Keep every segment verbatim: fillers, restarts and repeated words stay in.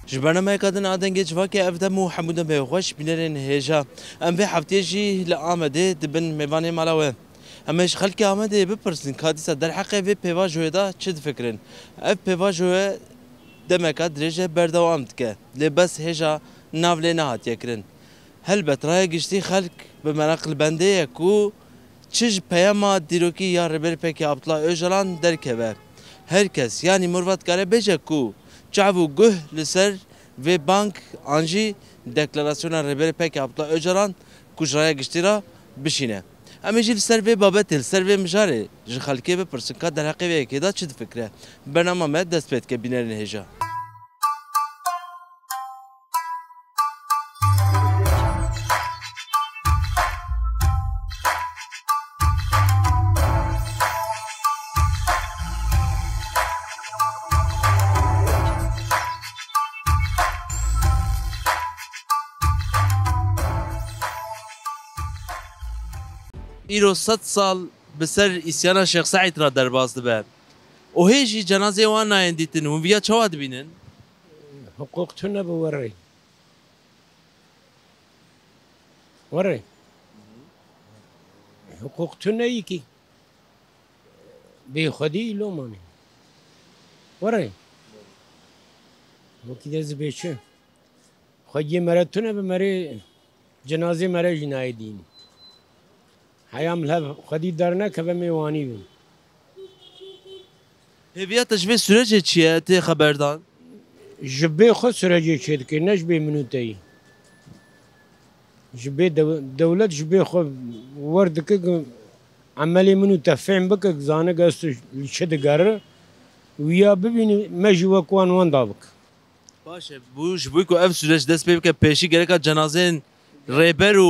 Ji bernameyeka din a Dengê Civakê ev dem û hemû demê xweş bînerên hêja. Em vê heftiyê jî li Amedê dibin mêvanê mala we. Em ê ji xelkê Amedê bipirsin ka dîsa derheqê vê pêvajoyê de çi difikirin. Ev pêvajoye demeka dirêj e berdewam dike. Lê bes hêja nav lê nehatiye kirin. Helbet raya giştî xelk bi meraq li bendê ye ku çi ji peyama dîrokî ya Rêberê Pekê Abdullah Ocalan derkeve. Her kes, yanî mirov dikare bêje ku çav û guh li ser vê bang an jî deklarasyona Rêberê Pekê Abdullah Ocalan ku ji raya giştî re bişîne. Em ê jî li ser vê babetê, li ser vê mijarê ji xelkê bipirsin ka derheqê vê yekê de çi difikire. Bernama me dest pê dike, bînerên hêja. Îro sed sal bi ser îsyana Şêx Seîd re derbas dibe. Û hê jî cenazeyê wan nayên dîtin. Hûn viya çawa dibînin? Hiqûq tune bi werê. Werê. Hiqûq tune yî kî. Bê xwedî îlo manî. Werê. Wekî de zibê çi? Xwediyê mere tune bi merê cenazê mere jî nayê dîn. Heyam li hev xwedî dernekeve mêwanî bin. Hêviya te ji vê sürecê çi ye? Tê xeberdan? Ji bê xwe sürecê çêdike, ne ji bê min û te yî. Ji bê dew-, dewlet ji bê xwe wer dike ku emelê min û te fêm bike, zane ku ez tu li çi digere, wiya bibîne, me jî wek wan wenda bike. Baş e, bû, ji bo ku ev süreç dest pê bike, pêşî gereka cenazeyên rêber û,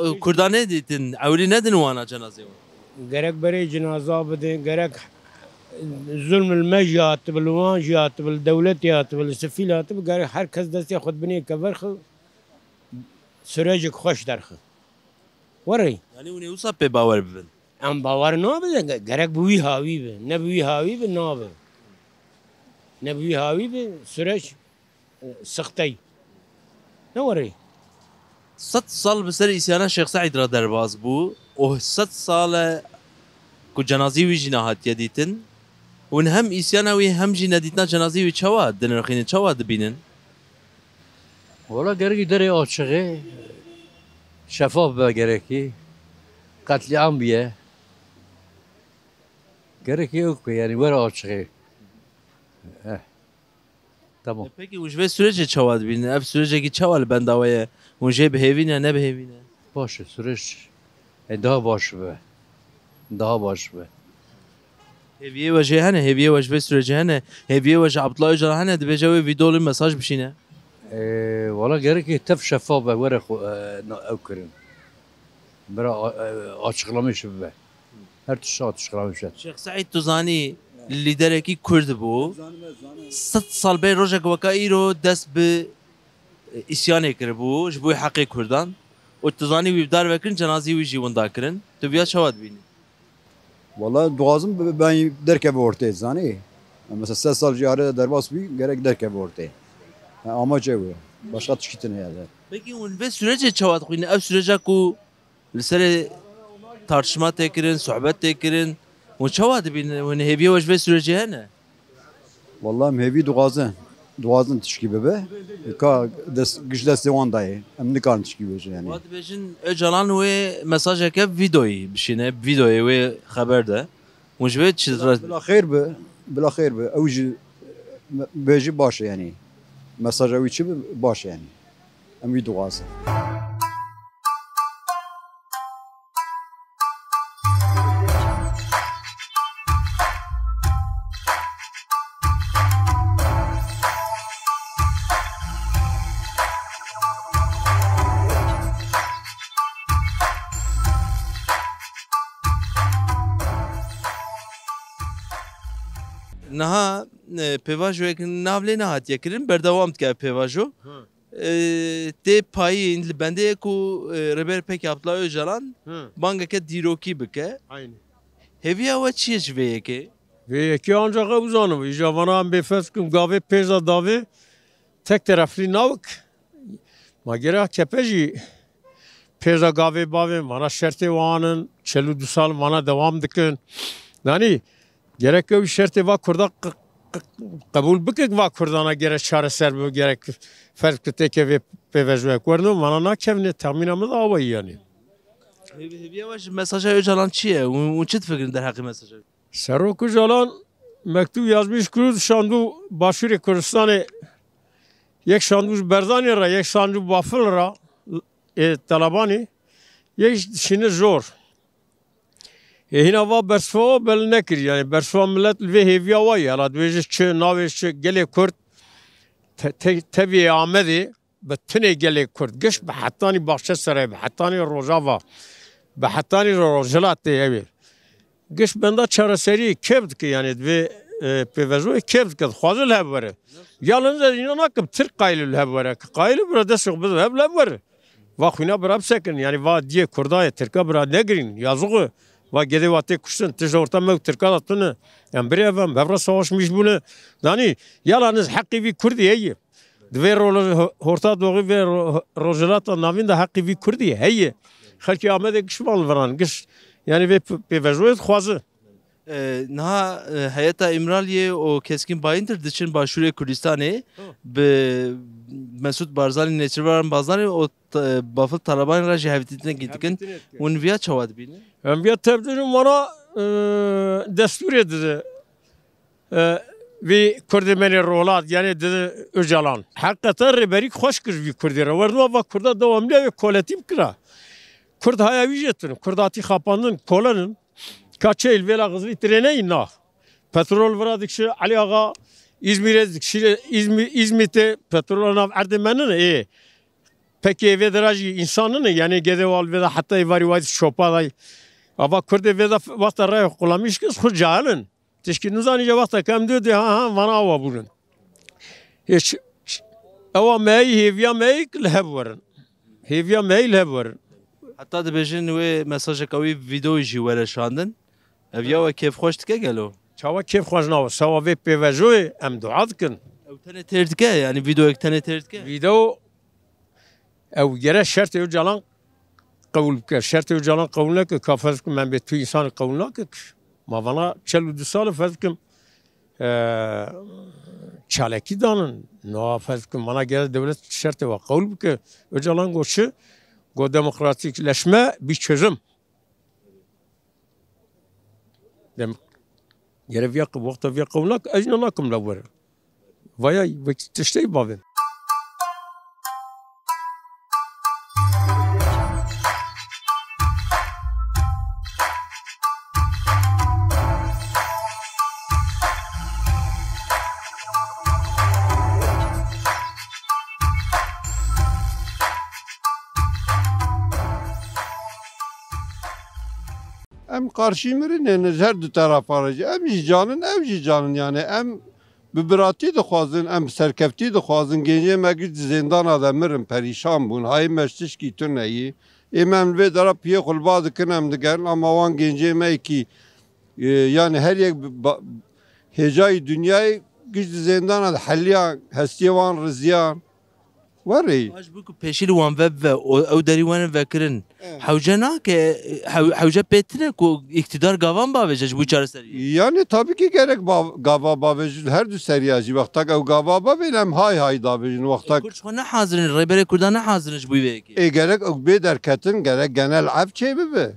û kurdan nedîtin, ewilî nedin wana cenazeyê wan. Gerek berê cenaza bidin, gerek zulm li me jî hatibi, li wan jî hatibi, li dewletê hatibi, li sifîl hatibi, gerek her kes destê xwe di binê kever xwe sürecek xweş derxe. Werê. Yanî hûn ê wisa pê bawer bibin? Em bawer nabin, ge-, gerek bi wî hawî be. Ne bi wî hawî be, nabe. Ne bi wî hawî be, süreç, e, sixtey. Ne werê? Sed sal bi ser îsyana Şêx Seîd re derbas bû û sed sal e ku cenazî wî jî nehatiye dîtin. Hûn hem îsyana wî hem jî nedîtina cenazî wî çawa dinirxînin, çawa dibînin? Wala gerekî derê açiqê şefaf be gerekî. Qetlîam biye. Gerekî ew ku, yanî, were açiqê. Eh. Tamam. E, pekî hûn ji vê sürecê çawa dibînin? Ev sürecekî çawa li benda we ye? Hûn jê bi hêvî ne, ne bi hêvî ne? Baş e, süreç, e, daha baş be. Daha baş be. Hêviyê we jê hene, hêviyê we ji vê sürecê hene, hêviyê we ji Abdullah Ocalan hene, dibêje wê vîdeo li mesaj bişîne. E, wala gerekê tev şefaf be, were xwe, e, na-, ew kirin. Bira, e, açıklamış bibe. Her tişt açıklamış e. Şêx Seîd, tu zanî, lîderekî Kurd bû. Sed sal bê rojek weka îro dest bi, e, îsyanê kiribû ji bo heqê Kurdan. Û tu zanî wî bi dar vekirin, cenazî wî jî winda kirin. Tu viya çawa dibînî? Wala dixwazim bi-, ben derkeve ortê, zanî. Mesela sed sal jî are derbas bî, gerek derkeve ortê. Ha, amaç ew e. Başka tişkî tine yani. Pekî hûn vê sürecê çawa dixwînin? Ev süreca ku li serê tartişma tê kirin, sohbet tê kirin, hûn çawa dibînin? Hûn hêviyê we ji vê sürecê hene? Wala em hêvî dixwazin. Dixwazin tişkî bibe. Ka dest, giş destê wan dayê. Em nikarin tişkî bêjin yani. Wa dibêjin Ocalan wê mesajeke vîdoyî bişîne, vîdoyê wê xeber de. Hûn ji vê çi re- Bila xêr bi, bila xêr bi. Ew jî bêjî baş e yani. Mesaja wî çi bi, baş e yani. Em wî dixwazin. Niha, e, pêvajoyek nav lê nehatiye kirin, berdewam dike ev pêvajo. Hı. E, tê payîn li bendê ye ku, e, Rêber Pekê Abdullah Ocalan Hı. bangeke dîrokî bike. Aynî. Hêviya we çi ye ji vê yekê? Vê yekê ancak ew zanin. Îja vana em bêfes kim gavê pêza davê tek tereflî nabik. Ma gere A K P jî pêza gavê bavê mana şertê wan in, çel û du sal mana dewam dikin. Yanî gerek ew şertê va Kurda q-, q-, qebûl bike, va Kurdana gerek çareser bibe, gerek ferz ki têkevê pêvejoyek werno, mana nakevne, tahmîna min de awayî yanî. Hêv-, hêviya we ji mesaja Ocalan çi ye? Hûn, hûn çi difikirin derheqê mesaja wî? Serok Ocalan mektûb yazmîş kir û şandû Başûrê Kurdistanê, yek şandû ji Berzanê re, yek şandû Bafil re, ê Talebanê, yek jî dişîne jor. Ê hîna va bersiva bel nekir, yanî bersiva milet li vê hêviya wa ye. Hela dibêje çi, navê çi, gelê Kurd te-, te-, tevî Amedê, bi tinê gelê Kurd, giş bi hetanî Baxçeserayê, bi hetanî Rojava, bi hetanî Rojhilatê ew ê. Giş benda çareseriyê kêf dike, yanî divê, e, pêvejoyê kêf dike, dixwaze li hev were. Yalnız ez îna nakim Tirk qayîl li hev were. Ki qayîl bira destê xwe bide hev li hev were. Va xwîna bira bisekin, yanî va diyê Kurda ye, Tirka bira negirîn, yazık o. Va gedê wa tê kuştin, tişt orta me û Tirka da tune. Em birê ev em, hev re savaşmîş bûne. Danî, yalnız heqî vî Kurdî heye. Di vê ro-, horta doğî vê ro-, Rojhilata Navîn de heqî vî Kurdî heye. Xelkê Amedê giş van li viran, giş. Yanî vê p-, pêvejoyê dixwaze. E, niha, e, heyeta Îmraliyê û Keskîn Bayindir diçin Başûrê Kurdistanê Hı. bi Mesûd Barzanî, Nêçîrvan Barzanî û t-, Bafil Talebanî re jî hevdîtinekî dikin. Hevdîtinekî. Hûn viya çawa dibînin? Em viya tevdînin, vana, e, destûrê dide. E, vî Kurdê me nê rolat, yanî dide Ocalan. Heqîqeten rêberî xweş kir vî Kurdê re. Werdima va Kurda dewamliya wê koletî bikira. Kurd haya wî jê tune. Kurd hatî xapandin, kolenin. Ka çeyl vêla Xizirî tirêneyî na. Petrol vira dikişi, Elî Axa, Îzmîrê dikişî, Îzmî-, Îzmîtê petrol nav erdê me nine, ê. Pekê vê dera jî însan nine, yanî gedê wal vê de heta êvarî wayî çopa day. Ava Kurdê vê de wexta raya xulamîş kir, xwe cahil in. Tişkî nizanî je wexta ke em dê dê ha ha vana awa bûnin. Hiç, ewa me yî, hêviya me yî li hev werin. Hêviya me yî li hev werin. Heta dibêjin wê mesajeka wî vîdeoyî jî were şandin. Ev ya we kêfxweş dike gelo? Çawa kêfxweş nawe? Sewa vê pêvejoyê em dua dikin. Ew tenê têr dike, yanî vîdeoyek tenê têr dike? Vîdeo ew gere şertê Ocalan qewil bike. Şertê Ocalan qewil neke, ka ferz bikim em bê tu însanê qewil nake ki. Ma vana çel û du sal e, ferz bikim, e, çalekî danin. Niha ferz bikim, vana gere dewlet şertê wa qewil bike. Ocalan got çi? Got demokratikleşme bir çözüm. Dem, gere viya qe-, wexta viya qewil nake, ez jî nakim lew were. Vaya, wekî tiştê bavê. Em qarşî mirinê ne ji her du terafa re jî. Em jî canin, ew jî canin. Yani em bi biratî dixwazin, em bi serkeftî dixwazin. Gencê me giş di zêndana de mirin, perîşan bûn. Hayê me ji tişkî tune yî. Ê me em li vê dera piyê xwe li ba dikin, em digerin. Ama wan gencê me yekî, e, yani her yek bi ba-, hêcayî dinyayê giş di zêndana de heliyan, hestiyê wan riziyan. Werê. Baş bû ku pêşî li wan ve bibe, o, ew derî werin vekirin. Evet. Hewce nake, hew-, hewce pê tine ku îktidar gavan bavêje ji bo çareseriyê. Yani tabii ki gerek ba-, gava bavêjin her du seriya jî. Wextak ew gava bavên em hay hay davêjin. Wextak Kurd ji xwe ne hazir in, rêberê Kurdan ne hazir in ji bo vê yekê. Ê gerek ew bê derketin, gerek genel ev çê bibe.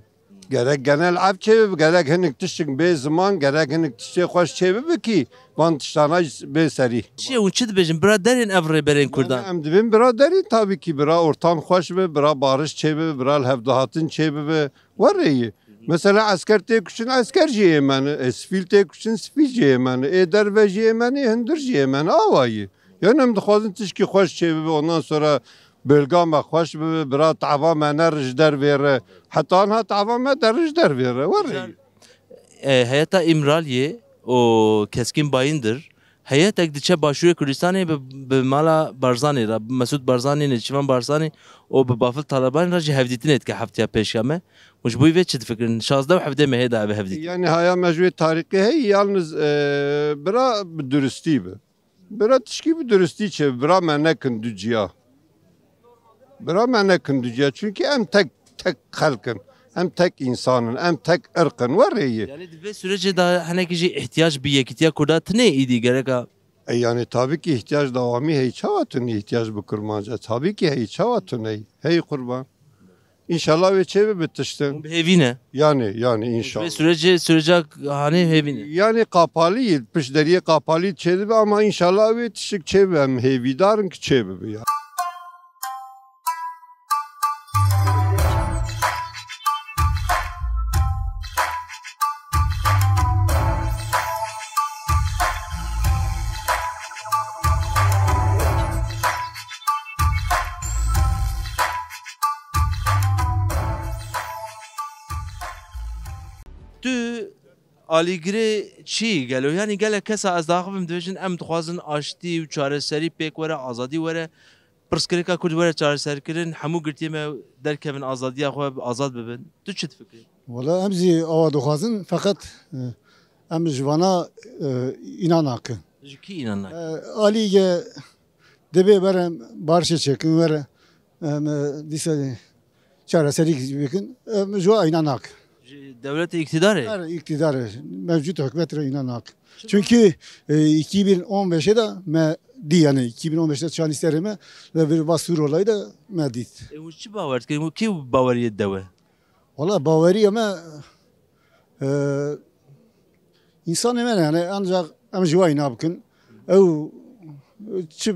Gerek genel ev çêbibe, gerek hinek tiştek bê ziman, gerek hinek tiştê xweş çêbibe kî van tiştana jî bê serî. Çi ye hûn çi dibêjin? Bira derên ev rêberên Kurdan. Yani em dibên bira derî, tabii ki bira ortam xweş be, bira bariş çêbibe, bira li hevdihatin çêbibe. Werê yî. Mesela esker tê kuştin, esker jî ê me ne. E, sivîl tê kuştin, sivîl jî ê me ne. Ê derve jî ê me ne, ê hundir jî ê me ne. Awa yî. Yani em dixwazin tişkî xweş çêbibe, ondan sonra bêlga me xweş bibe, bira tava me nere ji dervê re. Heta niha tava me der ji dervê re. Werê. E, heyeta Îmraliyê û Keskîn Bayindir, heyetek diçe Başûrê Kurdistanê bi, bi mala Barzanî re, bi Mesûd Barzanî, Nêçîrvan Barzanî û bi Bafil Talebanî re jî hevdîtinê dike heftiya pêşiya me. Hûn ji bo vê çi difikirin? Şazdeh û hevdeh mehê de ev hevdîtin. Yani haya me ji wê tarîxê heye, yalniz, e, bira bi duristî bi. Bira tişkî bi durustî çêbe, bira me nekin du ciya. Bira me nekin du ciya. Çunkî em tek, tek xelk in. Em tek însan in. Em tek irq in. Werê yê. Yani di vê sürecê de henekî jî ihtiyac bi yekîtiya Kurda tune îdî gereka. E, yani tabii ki ihtiyac dewamî heyî, çawa tune ihtiyac bi Kurmanca? Tabii ki heyî, çawa tune? Hey qurban. Înşallah wê çêbibe tiştin. Hûn bi hêvî ne? Yani, yani înşallah. Vê sürecê, süreca hanê hêvî ne? Yani qapalî, pişt deriyê qapalî çêdibe ama înşallah wê tiştik çêbibe. Em hêvîdar in ki çêbibe ya. Tu alîgirê çi gelo? Yani gelek kesa ez daxivim dibêjin, em dixwazin aştî û çareserî pêk were, azadî were, pirsgirêka Kurd were çareserkirin, hemû girtiyê me derkevin azadiya xwe, azad bibin. Tu çi difikirî? Wala em zî awa dixwazin, feqet, e, em ji vana, e, înan nakin. Ji kî înan nakin? E, alî ye, Divê were barişê çêkin, were, em, e, dîsa çareserî bikin, em, ji wa înan nakin. Ji dewletê îktîdarê? Her îktîdarê, mevcut hikûmetê re înan nakin. Çima? Çünkü, e, iki bin on beşê de me dî, yani iki bin on beşte çanî serê me ve bir Basur olayı da me dît. E, hûn çi bawer dikin? Hûn kî baweriyê dewe? Wala baweriya me, e, însanê me ne, yani ancak em ji wa îna bikin. Ew çi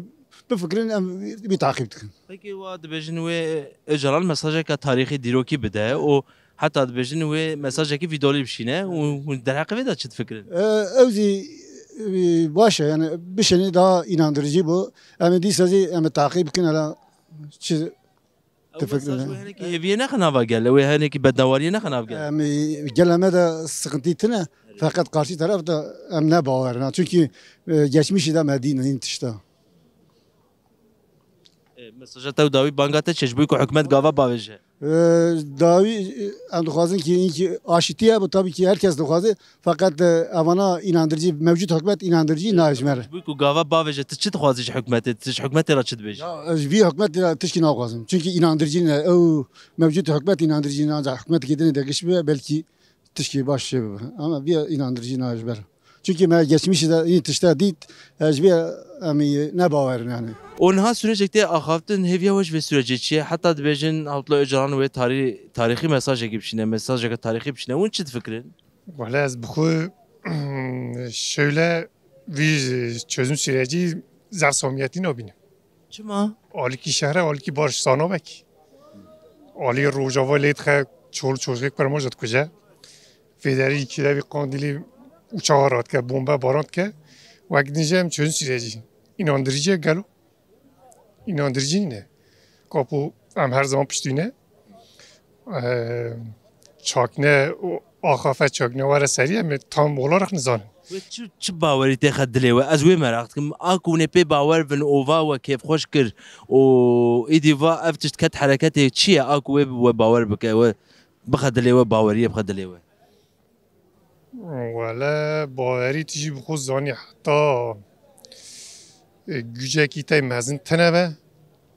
bifikirin, em wî taqîb dikin. Peki wa dibêjin wê Ocalan mesajeke tarîxî dîrokî bide û heta dibêjin wê mesajekî vîdolî bişîne û hûn derheqê vê de çi difikirin? E, ew zî, e, baş e, yani bişênî daha inandırıcı bu. Em ê dîsa zî em ê taqîb bikin, hela çi Ew mesaj wê hinekî hêviyê nexe nava gel, wê hinekî bednawariyê nexe nav gel. Em, gela me de sıkıntı tine, feqet karşı taraf da em ne bawer ne. Çünkü, e, geçmişi de me dîn, dîn tişta. E, mesaja te û dawî banga te çi ji bo ku hikûmet gava bavêje? E, dawî, e, em dixwazin ki, ki aşitiye, bu tabii ki herkes dixwaze. Feqet, e, evana inandırıcı, mevcut hikûmet inandırıcı nayê ji me re. Ji bo ku gava bavêje, tu çi dixwazî ji hikûmetê? Tu ji hikûmetê re çi dibêjî? Ya, ez ji vî hikûmetê re tişkî naxwazim. Çünkü inandırıcı ne. Ew mevcut hikûmet inandırıcı ne. Ancak hikûmeteke din de giş bibe, belkî tişkî baş çêbibe. Ama vî inandırıcı nayê ji me re. Çünkü me geçmişî de yî tişta dît, ez ji vî em ê ne bawer in yani. Û niha sürecek tê axaftin, hêviya we ji vê sürecê çi ye? Heta dibêjin Abdullah Ocalan wê tarî-, tarîxî mesajekî bişîne, mesajeke tarîxî bişîne. Hûn çi difikirin? Wele ez bi xwe şöyle vî çözüm süreci zaf samiyetî nabînim. Çima? Alîkî şehre, alîkî barış sanobek. Alî Rojava lê dixe, çol çocek per moja dikuje. Federî kî devî Qandîlî uçağa rat ke, bombe baran dike. Wek dince em çözüm süreci. İnandırıcı gelo. İnandırıcı ne. Kapo em her zaman piştî ne. Eee, çakne û axafet çakne were serî em ê tam olarak nizanin. Wê çi, çi bawerî têxe dilê we? Ez wê meraq dikim. A ku hûn ê pê bawer bin û va we kêfxweş kir û îdî va ev tişt ket hereketê çi ye? A ku wê we bawer bike, we bixe dilê we, baweriyê bixe dilê we. Wele bawerî tu jî bi xwe zanî heta, e, gücekî te mezin tine be,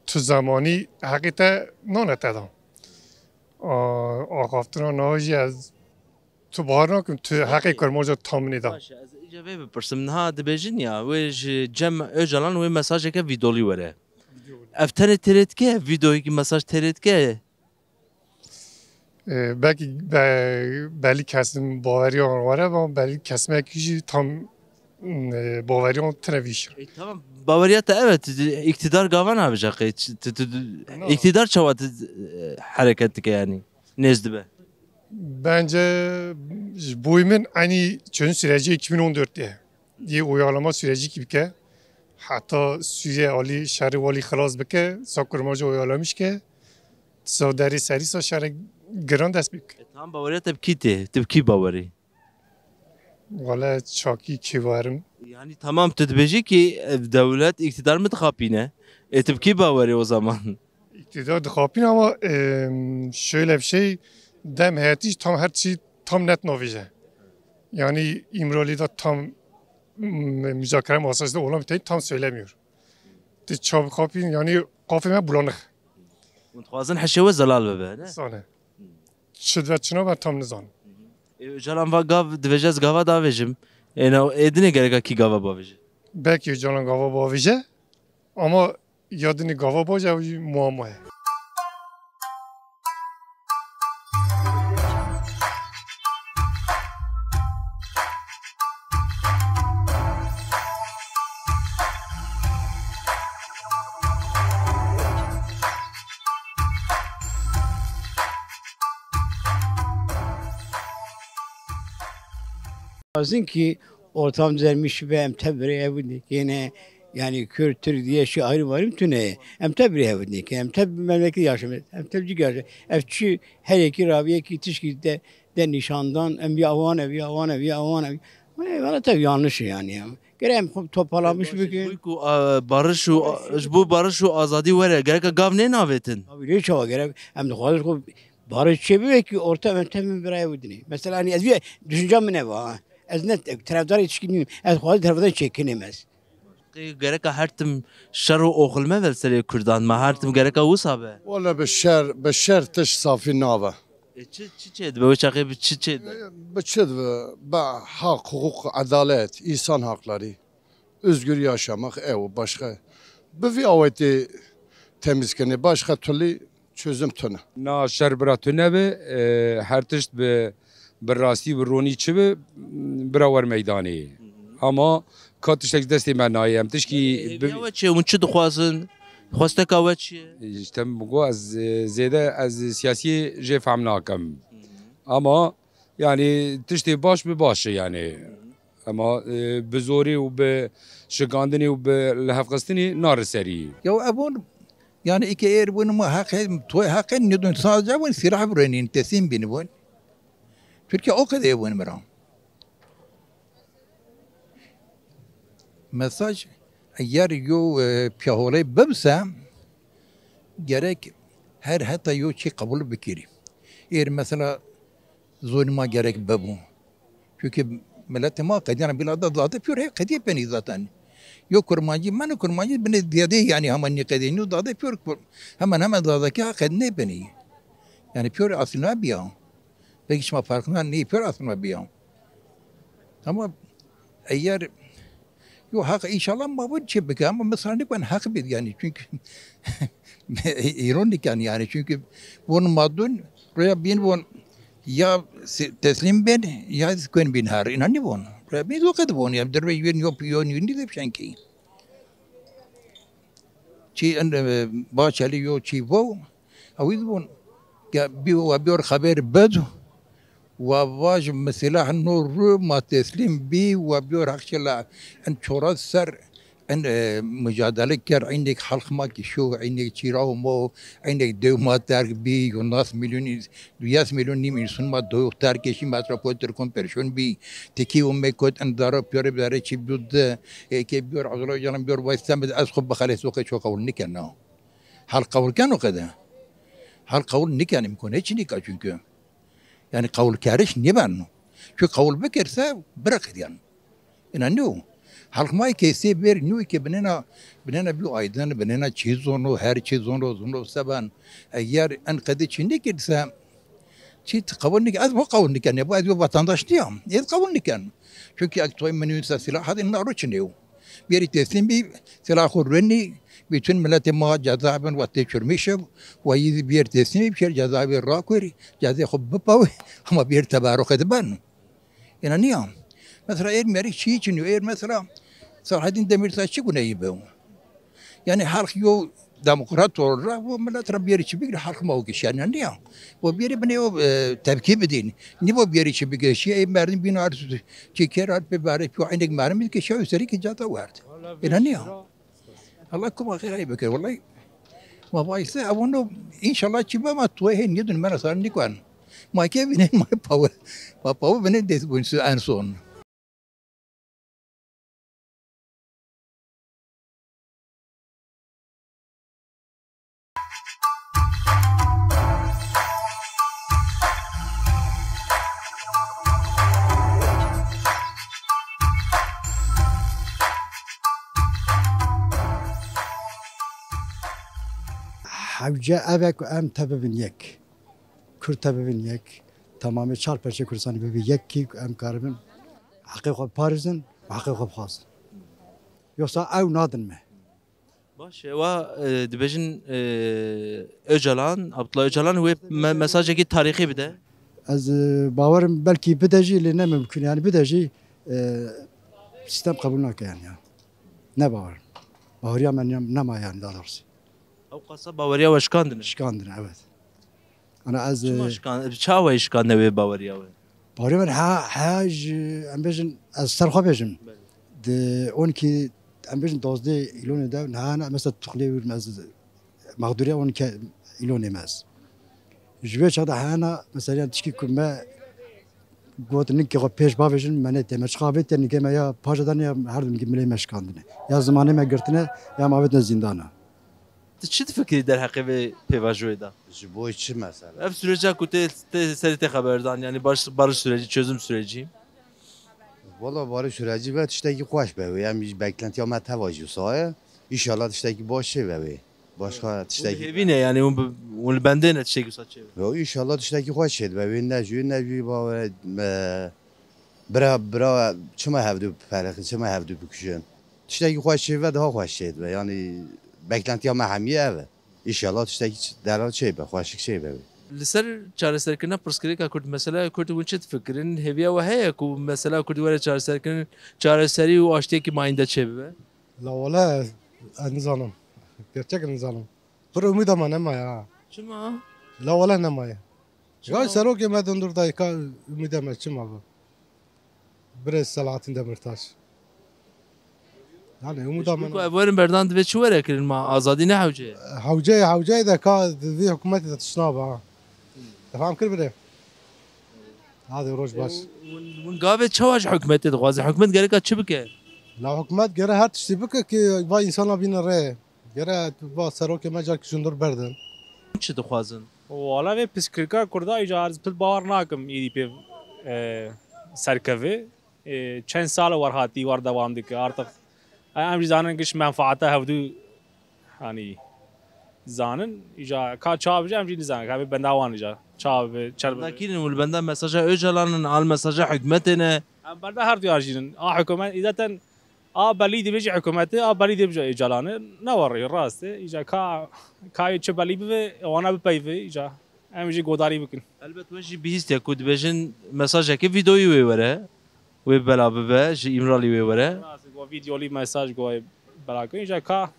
tu zemanî heqê te nane te da. A, axaftina niha jî ez tu bahar nakim, tu heqê kurmanca tam nêda. Baş e, ez îca vê bipirsim. Niha dibêjin ya, wê ji Cem Ocalan wê mesajeke vîdolî were. Ev tenê têrê dike, vîdeoyekî mesaj têrê dike. E, belkî be-, belî kesin baweriyan were, ama belî kesimekî jî tam, e, baweriyan tine vîşir. E, tamam. Baweriya te evet, îktidar gava navêje qey, tu, tu, tu, îktidar çawa tu, e, hereket dike yani, nêz dibe? Bence ji boy min enî çözüm süreci iki bin on dört ye. Yê oyalama süreci ki bike. Heta Suriye alî şerê walî xilas bike, sa kurmaca oyalamiş ke, sa derê serî sa şerê giran dest pê bike. E, tamam, baweriya te bi kî tê? Tu bi kî bawerî? Wele çakî kê bawerim. Yani tamam, tu dibêjî ki, e, dewlet, îktidar min dixapîne. E, tu bi kî bawerî o zaman? Îktidar dixapîne ama, e, şöyle bir şey, dem heyetî tam her çî tam net navêje. Yani İmralı'da tam M-, müzakere masasında olan biteni tam söylemiyor. Di çabuk kapıyın, yani kafeme bulanık. Hûn dixwazin hişê we zelal bibe, ne? Sane. Çi dibe çi nabe tam nizanim. Ê, Ocalan va gav, dibêje ez gava davêjim. Êna, ê dinê gereka kî gava bavêje? Belkî Ocalan gava bavêje, ama ya dinê gava bavêje, ew jî muamma ye. Lazim ki ortam düzelmiş ve em tev birê hev dikene, yani Kürt, Türk diye şey ayrım ayrım tune. Em tev birê hev dikene, em tev memleket yaşamaya, em tev cik yaşamaya. Ev çi her eki rabiye ki tişki de, de nişandan, em ya wan ev, ya wan ev, ya wan ev. E, valla tev yanlış yani. Gerek em xwe toparlamış bikin. Ji bo ku, a, barış û, ji bo barış û azadî were, gereka gav nênavêtin? Abi ne çawa gerek? Em dixwazin ku barış çêbibe ki orta em temin birayê wî dinê. Mesela, hani ez bir düşünce min ev ha. Ez ne tarafdarê tişkî nînim. Ez xwazim tarafdarê çêkinêm ez. Gereka her tim şer û oxil me ve serê Kurdan me. Her tim gereka wisa be. Wala bi şer, bi şer tişt safî nabe. E, çi, çi çê dibe? Wê çaxê bi çi çê dibe? E, bi çi dibe? Bi haq, hukuk, edalet, insan hakları, özgür yaşamak, ew başka. Bi vî awetê temiz kene, başka türlü çözüm tune. Na şer bira tune be, e, her tişt bi, bi rastî, bi ronî çi be, bira wer meydanê. Ama ka tiştek destê me nayê, em tişkî... Hêviya we çi ye? Hûn çi dixwazin? Xwesteka we çi ye? Îşte min got ez, e, zêde ez siyasiyê jê fehm nakim. Ama yani tiştê baş bi baş e yani. Ama, e, bi zorî û bi şikandinê û bi lihevxistinê nare serî. Ya ev bûn, yani îke êr bûn ma heqê, toy heqê nidun sadece bûn silah birenin teslim bin bûn. Türkiye o kadar bûn mira. Mesaj eger yo, e, piyaholê bibse, gerek her heta yo çi kabul bikiri. Eğer mesela zulma gerek bibû. Çünkü milletê ma qediyan bila da dade piyor hep qediye penî zaten. Yo kurmancî, meno kurmancî bine diyade yani hemen ne qediye. Yo dade piyor kur-, hemen hemen dadeki ha qed ne penî. Yani piyor aslında biya. Belki şima farkında ne piyor aslında biya. Ama eğer yo hak inşallah ma bu çi bike ama mesela ne ben hak bir yani çünkü ironik yani, yani çünkü bunu madun rüya bin bun ya se-, teslim ben ya kuen bin har inanı bun. Rüya bin o kadar bun ya derbe yün yok yön yün de şenki. Çi en, e, Bahçeli yo çi bu. Ew dibûn, ge-, bî-, we bîyor xeber bed, we vaj, mi silah no rû, ma teslîm bî, we bîyor heqşela en çora ser, en, e, micadele ker, eynek halk ma kişo, eynek çîra û mo, eynek dew ma terk bî, yo nas milyon ins-, du yas milyon nîm însun ma doyok terk kişî, metropol Tirkon perşon bî, tikî û me kot en dara piyore bidare çî bû de, e, ke bîyor Abdullah Öcalan bîyor vay sen bid ez xwe bixelês weke ço qewul nikena. Hal qewul ken o qede. Hal qewul niken, imkone çi nika çünkü. Yani qewul keriş niben. Çünkü qewul bikirse bırakıdiyan. Ina niyo. Halk may kesê ber niyo ki binena, binena bir aydın, binena çi zono, her çi zono, zono seben. Eğer en qede çi nikirse, çi qewul nik-, ez bu qewul niken, bu ez bir vatandaş diyam. Ez qewul niken. Çünkü ek toy menüyse silah hadin naru çi niyo. Bêrî teslîm bî, sila xwe rûnî, bütün miletê ma cezaevin we tê çurmîşe, we yî zî bêr teslîm bî, bişêr cezaevê rakur, cezayê xwe bipawe, ama bêr tebarûxê diben. Êna niya. Mesela êr merî çî çin yo, êr mesela Selahaddin Demirtaş çi guneyî bi? Yani halk yo demokrat olarak bu millet re bêrî çi bigre halk ma o kişi yani niya. Bu bêrî bine o, e, tepki bidin. Ni bu bêrî çi bigre şi, ey merdim bin ar çi ker ar pe bare piyo eynek merdim ki şey üstelik ki cata verdi. Êna niya. Allah kuma xêr ay bikir. Vallahi ma bayse avunu inşallah çi be ma tuwe he nidun mena sar nikwan. Ma ke bine ma pawe. Ma pawe bine des bunsu en son. Hewce ev e ku em te bibin yek. Kurd te bibin yek. Temamê çar parçeyê Kurdistanê bibin yek kî ku em karibin heqê xwe biparêzin û heqê xwe bixwazin. Yoksa ew nadin me. Baş e, wa, e, dibêjin, e, Ocalan, Abdullah Ocalan wê me-, mesajekî tarîxî bide. Ez, e, bawerim belkî bide jî, lê ne mimkun e. Yani bide jî, e, sîstem qebûl nake yani ya. Ne bawerim. Baweriya me ne-, nema yani daha doğrusu. Ew qasa baweriya we şikandine? Şikandine, evet. Ana ez, Çima e, şikan-, çawa şikandine wê baweriya we? Baweriya min ha, ha ji, em bêjin, ez ser xwe bêjim. Belê. Di on iki, em bêjin dozdeh îlonê de, niha ne, mesela tuxlê wir me ez, mexdûriya on iki îlonê me ez. Ji vê çaxda hena, mesela, yan tişkî ku me got, nikê xwe pêş bavêjin, me nê tê me çiqa vê tê, nikê me ya paja dan ya her dimkî milê me şikandine. Ya zimanê me girtine, ya me avêtine zîndana. Tu çi difikirî derheqê vê pêvajoyê de? Ji bo çi mesela? Ev süreca ku tê, tê serê tê xeberdan, yani baş, barış süreci, çözüm süreci. Valla barış süreci ve tiştekî xweş be wê. Em jî beklentiya me teva jî wisa ye. Înşallah tiştekî baş çê ve wê. Başka Hûn tiştekî hêvî ne yani, hûn bi-, hûn li bendê ne tiştekî wisa çê be? Yo, înşallah tiştekî xweş çê dibe. Wê ne jû, ne jû ba we, e, bira, bira, çima hevdû biperixin, çima hevdû bikujin? Tiştekî xweş çê ve daha xweş çê dibe. Yani beklentiya me hemî ev e. Înşallah tiştekî ç-, delal çê be, xweşik çê be wê. Li ser çareserkirina pirsgirêka Kurd, mesela Kurd, hûn çi difikirin? Hêviya we heye ku mesela Kurd were çareserkirin, çareserî û aştiyekî mayînde çêbibe? La wele ez nizanim. Gerçek nizanim. Pir umîda me nemaye ha. Çima? La wele nemaye. Çima? Ya serokê me dundur dayî ka umîda me çima be? Birêz Selahattin Demirtaş. Yani umûda Ji min ku ev werin berdan divê çi were kirin ma? Azadî ne hewce ye? Hewce ye, hewce ye de ka di vî hikûmetê de tişt nabe ha. Te fam kir birê? Hadi roj baş. Hûn, hûn gavê çawa ji hikûmetê dixwazin? Hikûmet gereka çi bike? La hikûmet gere her tiştî bike ki va însana bîne rê. Gere va serokê me carkî ji hundir berdin. Çi dixwazin? Wala vê piskirka Kurda îca ez pil bawer nakim êdî pê, e, serkeve. E, çend sal wer hatî, wer dewam dike. Artık, e, em jî zanin giş menfaata hevdû, hani, zanin. Îca ka çawa bije em jî nizanin. Ka bê benda wan îca. Çawa bi çer Benda kî ne? Li benda mesaja Ocalan in, al mesaja hikûmetê ne? Em benda her duyan jî in. A hikûmet, zaten a belî dibêje hikûmetê, a belî dibêje Ocalanê. Ne werê, rast e. Îca ka, ka yê çi belî bibe, wana bipeyve, îca em jî godarî bikin. Elbet we jî bihîstiye ku dibêjin mesajekê vîdeoyî wê were, wê bela bibe, ji Îmralî wê were. Rast e, go vîdeolî mesaj go bela kin. Îca ka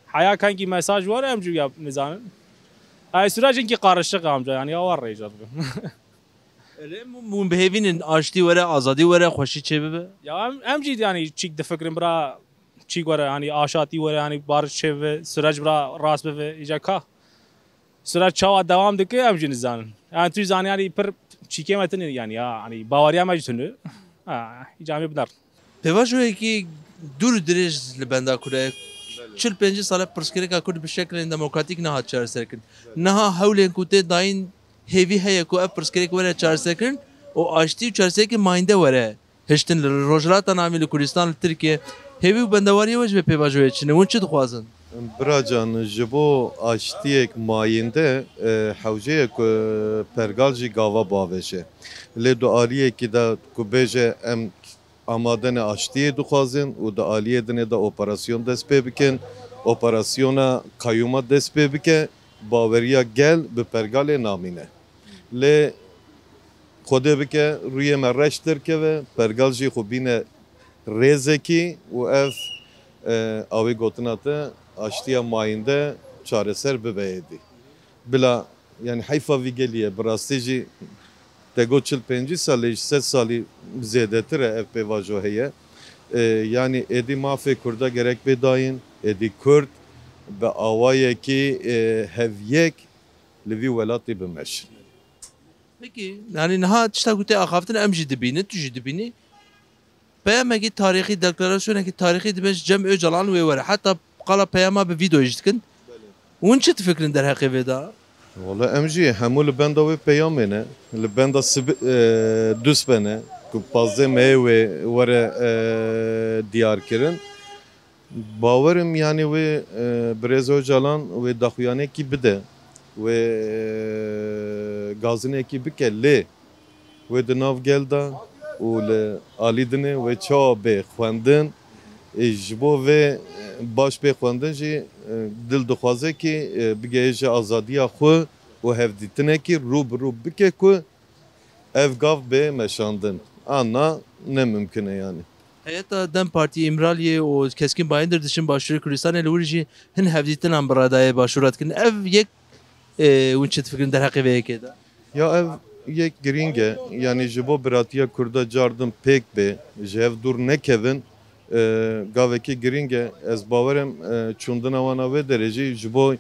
heya kankî mesaj were em jî ya nizanin. Ay sürecin ki karışık amca, yani ya werê îca bibe. Elê hûn bi hêvî nin aştî were, azadî were, xweşî çêbibe? Ya em, em jî yani çîk difikirin bira çîk were, hani aşatî were, hani barış çêbibe, süreç bira rast bibe, îca ka süreç çawa dewam dike em jî nizanin. Yani tu zanî yani pir çîkê me tine yani ya, hani baweriya me jî tune. Ha, îca em ê binerin. Pêvajoyekî dûr û dirêj li benda Kurda ye. Çil pêncî sal e pirsgirêka Kurd bi şekilên demokratîk nehat çareserkirin. Niha hewlên ku tê dayîn hêvî heye ku ev pirsgirêk were çareserkirin û aştî û çareseriyekî mayînde were hiştin li Rojhilata Navîn, li Kurdistan, li Tirkiye. Hêvî û bendewariyê we ji vê pêvajoyê çi ne? Hûn çi dixwazin? Biracan, ji bo aştiyek mayînde, e, hewce ye ku pergal jî gava bavêje. Lê di aliyekî de ku bêje em amade ne aştiyê dixwazin û di aliyê dinê de operasyon dest pê bikin, operasyona qeyûma dest pê bike, baweriya gel bi pergalê namîne. Lê Xwedê bike rûyê me reş derkeve, pergal jî xwe bîne rêzekî û ev, e, awê gotina te, aştiya mayînde çareser bibe êdî. Bila, yani heyfa vî gelî ye, bi rastî jî te got çil pêncî salî, ji sed salî zêdetir e ev pêvajo heye. E, yani êdî mafê Kurda gerek bê dayîn, êdî Kurd bi awayekî, e, heviyek li vî welatî bimeşin. Pekî, yani niha tişta ku tê axaftin em jî dibînin, tu jî dibînî. Peyamekî tarîxî, deklarasyonekî tarîxî dibêje Cem Ocalan wê were. Heta qala peyama bi vîdeoyê jî dikin. Hûn çi difikirin derheqê vê de? Wala em jî hemû li benda wê peyamê ne. Li benda sibi-, e, dusbe ne ku pazdeh meyê wê were, e, diyar kirin. Bawerim, yanî wê, e, Birêz Ocalan wê daxuyanekî bide, wê, e, gazinekî bike, lê wê di nav gel de û li alî dinê wê çawa bê xwendin, e, ji bo vê, e, baş bê xwendin jî, e, dil dixwaze kî, e, bigehêje azadiya xwe û hevdîtinekî rû bi rû bike ku ev gav bê meşandin. Anna ne mimkun e yanî. Heyeta DEM Partî Îmraliyê û Keskîn Bayindir diçin Başûrê Kurdistanê, li wir jî hin hevdîtinan bi redayê Başûra dikin. Ev yek, e, hûn çi difikirin derheqê vê yekê de? Ya ev yek girîng e. Yanî ji bo biratiya Kurda cardin pêk bê, ji hev dûr nekevin, e, gavekî girîng e. Ez bawerim, e, çûndina wan a wê derê jî ji bo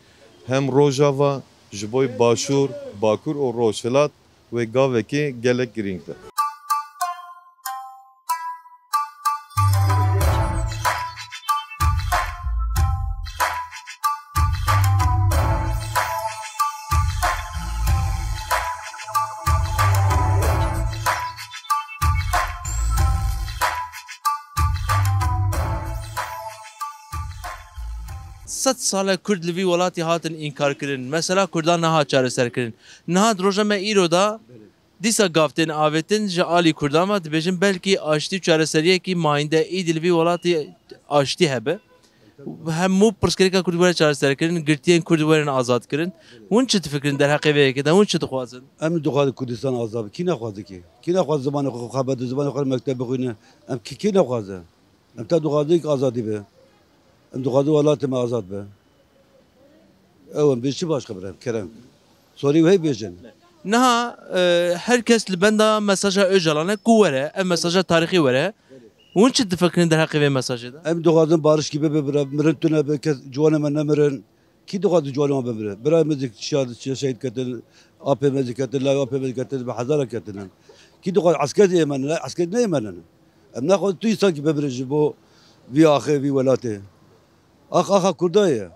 hem Rojava, ji bo Başûr, Bakur û Rojhilat wê gavekî gelek girîng be. Sed sal e Kurd li vî welatî hatin înkarkirin. Mesela Kurdan nehat çareserkirin. Niha di roja me îro de dîsa gav tên avêtin ji alî Kurdan ve dibêjin belkî aştî û çareseriyekî mayînde îdî li vî welatî aştî hebe. Hemû pirsgirêka Kurd were çareserkirin, girtiyên Kurd werin azadkirin. Hûn çi difikirin derheqê vê yekê de? Hûn çi dixwazin? Em dixwazin Kurdistan azad be. Kî nexwaze kî? Kî nexwaze zimanê xwe xwe xebet, zimanê xwe mekteb bixwîne? Em kî, kî nexwaze? Em te dixwazin azadî be. Em dixwazin welatê me azad be. Ew em bê çi başka birem, kerem. Sorî wê bêjin. Niha, e, her kes li benda mesaja Ocalan e ku were, ev mesaja tarîxî were. Hûn çi difikirin derheqê vê mesajê de? Em dixwazin barişkî bibe, bira mirin tune be, kes ciwanê me nemirin. Kî dixwaze ciwanê wan bimire? Birayê me zî şa-, şa-, şehîd ketin, apê me zî ketin, layê apê me zî ketin, bi hezara ketinin. Kî dixwaze esker zî êmenin, esker neyêmenin. Em naxwazin tu însankî bimire ji bo vî axê, vî welatê. Ax, axa Kurda ye.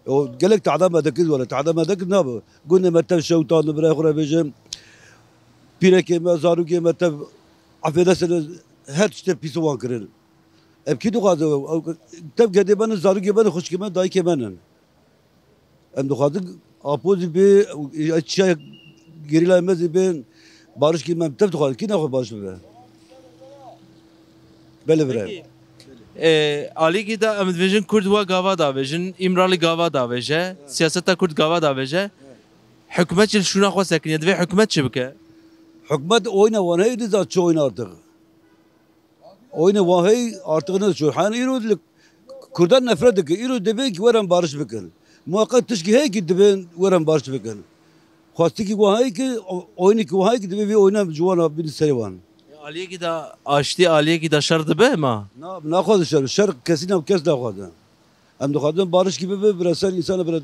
O gelek tehda me dikir were, tehda me dikir nabe. Gundê me tev şewtan, birayê xwe re bêjim. Pîrekê me, zarokê me tev efênesine her tiştê pîs wan kirin. Em kî dixwaze, ew, tev gedê me ne, zarokê me ne, xwişkê me, dayikê me ne. Em dixwazin Apo zî bê, çiya gerîlayê me zî bên, barişkî me, em tev dixwazin. Kî naxwe bariş bibe? Belê bire. Peki, e, alîkî de em dibêjin Kurd wa gava davêjin, Îmralî gava davêje, siyaseta Kurd gava davêje. Hikûmet jî li şûna xwe sekiniye. Divê hikûmet çi bike? Hikûmet oyna wan heye, dizan çi oyna artık. Oyna wan heye, artık ne çi. Hani îro li Kurdan nefret dike. Îro divê ki werin barış bikin. Muhakkak tişkî heye ki divê werin barış bikin. Xwestikî wan heye ki, o-, oyunekî wan heye ki divê vê oyna ciwana bînin serê wan. Aliyekî de aştî, aliyekî de şer dibe ma? Na, naxwaze şer. Şer kesî nav kes naxwaze. Em dixwazin barişkî bibe, bira ser însan, bira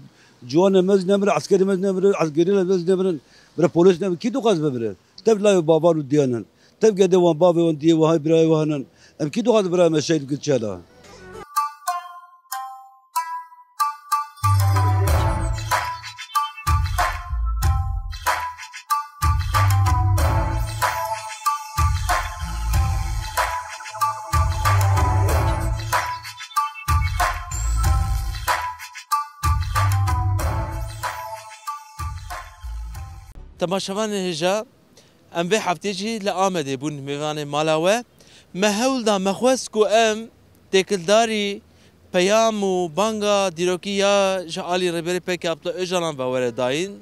ciwanê me zî nemire, eskerê me zî nemire, eskerê me zî nemirin, bira polîs nemire. Kî dixwaze bimire? Tev layê bavan û diyan in. Tev gedê wan, bavê wan, diyê wan, birayê wan in. Em kî dixwaze birayê me şehîd bikin çela? Temaşevanê hêja, em vê heftê jî li Amedê bûn mêvanê mala we. Me hewl da, me xwest ku em têkildarî peyam û banga dîrokî ya ji alî Rêberê P K Abdullah Ocalan ve were dayîn.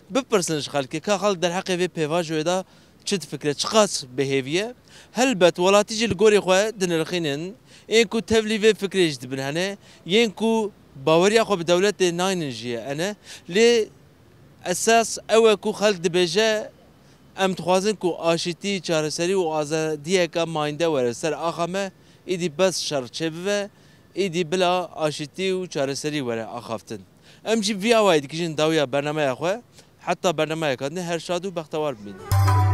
Bipirsin ji xelkê, ka xelk derheqê vê pêvajoyê de çi difikire, çiqas bi hêvî ye? Helbet welatî jî li gorî xwe dinirxînin. Ên ku tevlî vê fikrê jî dibin hene, yên ku baweriya xwe bi dewletê naynin jî hene. Lê esas ew e ku xelk dibêje, em dixwazin ku aşîtî, çareserî û azadiyeke mayînde were ser axa me, îdî bes şer çêbibe, îdî bila aşîtî û çareserî were axaftin. Em jî vî awayî dikijin dawiya bernameya xwe. Heta bernameyeka din her şad û bextewar bimînin.